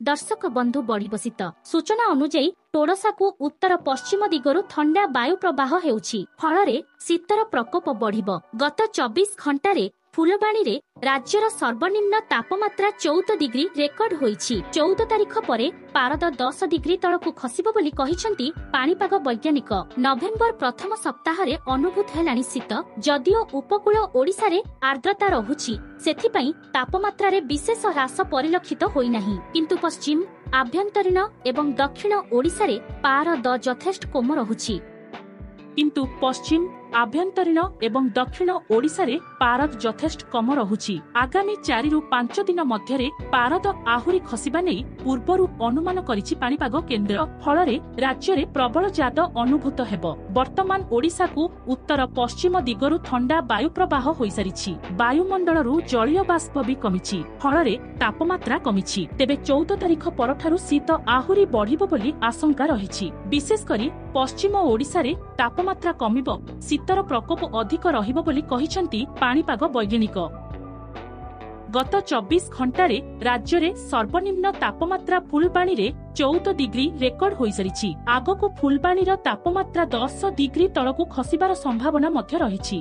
ଦର୍ଶକ ବନ୍ଧୁ, ବଢିବ ଶୀତ। ସୂଚନା ଅନୁଯାୟୀ ଟୋଡସାକୁ ଉତ୍ତର ପଶ୍ଚିମ ଦିଗରୁ ଥଣ୍ଡା ବାୟୁ ପ୍ରବାହ ହେଉଛି, ଫଳରେ ଶୀତର ପ୍ରକୋପ ବଢିବ। ଗତ 24 ଘଣ୍ଟାରେ ଫୁଲବାଣୀରେ ରାଜ୍ୟର ସର୍ବନିମ୍ନ ତାପମାତ୍ରା 14 ଡିଗ୍ରୀ ରେକର୍ଡ ହୋଇଛି। 14 ତାରିଖ ପରେ ପାରଦ 10 ଡିଗ୍ରୀ ତଳକୁ ଖସିବ ବୋଲି କହିଛନ୍ତି ପାଣିପାଗ ବୈଜ୍ଞାନିକ। ନଭେମ୍ବର ପ୍ରଥମ ସପ୍ତାହରେ ଅନୁଭୂତ ହେଲାଣି ଶୀତ। ଯଦିଓ ଉପକୂଳ ଓଡ଼ିଶାରେ ଆର୍ଦ୍ରତା ରହୁଛି, ସେଥିପାଇଁ ତାପମାତ୍ରାରେ ବିଶେଷ ହ୍ରାସ ପରିଲକ୍ଷିତ ହୋଇନାହିଁ। କିନ୍ତୁ ପଶ୍ଚିମ, ଆଭ୍ୟନ୍ତରୀଣ ଏବଂ ଦକ୍ଷିଣ ଓଡ଼ିଶାରେ ପାରଦ ଯଥେଷ୍ଟ କମ ରହୁଛି। କିନ୍ତୁ ପଶ୍ଚିମ, ଆଭ୍ୟନ୍ତରୀଣ ଏବଂ ଦକ୍ଷିଣ ଓଡ଼ିଶାରେ ପାରଦ ଯଥେଷ୍ଟ କମ ରହୁଛି। ଆଗାମୀ 4ରୁ 5 ଦିନ ମଧ୍ୟରେ ପାରଦ ଆହୁରି ଖସିବା ନେଇ ପୂର୍ବରୁ ଅନୁମାନ କରିଛି ପାଣିପାଗ କେନ୍ଦ୍ର। ଫଳରେ ରାଜ୍ୟରେ ପ୍ରବଳ ଜାଦ ଅନୁଭୂତ ହେବ। ବର୍ତ୍ତମାନ ଓଡ଼ିଶାକୁ ଉତ୍ତର ପଶ୍ଚିମ ଦିଗରୁ ଥଣ୍ଡା ବାୟୁ ପ୍ରବାହ ହୋଇସାରିଛି। ବାୟୁମଣ୍ଡଳରୁ ଜଳୀୟ ବାଷ୍ପ ବି କମିଛି, ଫଳରେ ତାପମାତ୍ରା କମିଛି। ତେବେ 14 ତାରିଖ ପରଠାରୁ ଶୀତ ଆହୁରି ବଢ଼ିବ ବୋଲି ଆଶଙ୍କା ରହିଛି। ବିଶେଷ କରି ପଶ୍ଚିମ ଓଡ଼ିଶାରେ ତାପମାତ୍ରା କମିବ, ଶୀତର ପ୍ରକୋପ ଅଧିକ ରହିବ ବୋଲି କହିଛନ୍ତି ପାଣିପାଗ ବୈଜ୍ଞାନିକ। ଗତ 24 ଘଣ୍ଟାରେ ରାଜ୍ୟରେ ସର୍ବନିମ୍ନ ତାପମାତ୍ରା ଫୁଲବାଣୀରେ 14 ଡିଗ୍ରୀ ରେକର୍ଡ ହୋଇସାରିଛି। ଆଗକୁ ଫୁଲବାଣୀର ତାପମାତ୍ରା 10 ଡିଗ୍ରୀ ତଳକୁ ଖସିବାର ସମ୍ଭାବନା ମଧ୍ୟ ରହିଛି।